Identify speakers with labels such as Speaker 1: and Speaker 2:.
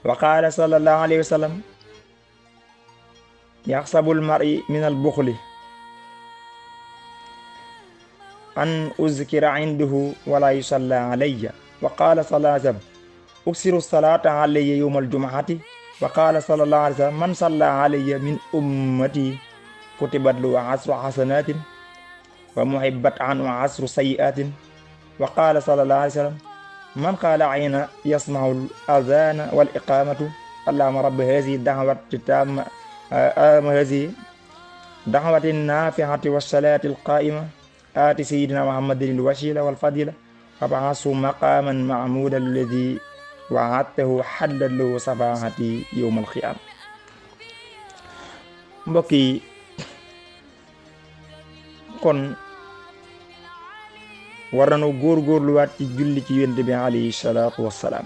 Speaker 1: wa qaala sallallahu alayhi wa sallam yaxsabul mar'i min al buxli an uzkira indahu wala yusalla alayya wa qaala sallallahu alayhi wa sallam uksiru salata alayya yawma aljumuati wa qaala sallallahu alayhi wa sallam man salla alayya min ummati kutibat lahu asru hasanatin wa muhibbat anhu asru sayyiatin wa qaala sallallahu alayhi wa sallam man qaala ayna yasma'u al-adhana wal iqamatu allahumma rabba hadhihi da'wati tamma hadhihi da'wati nafi'ati was salati al-qa'ima آتي سيدنا محمد الوسيلة والفضيلة وابعثه مقاما محمودا الذي وعدته حلا له شفاعتي يوم القيامة. mbokk yi kon war nañu góorgóorluwaat ci julli ci yonent bi alayhi salaatu wassalaam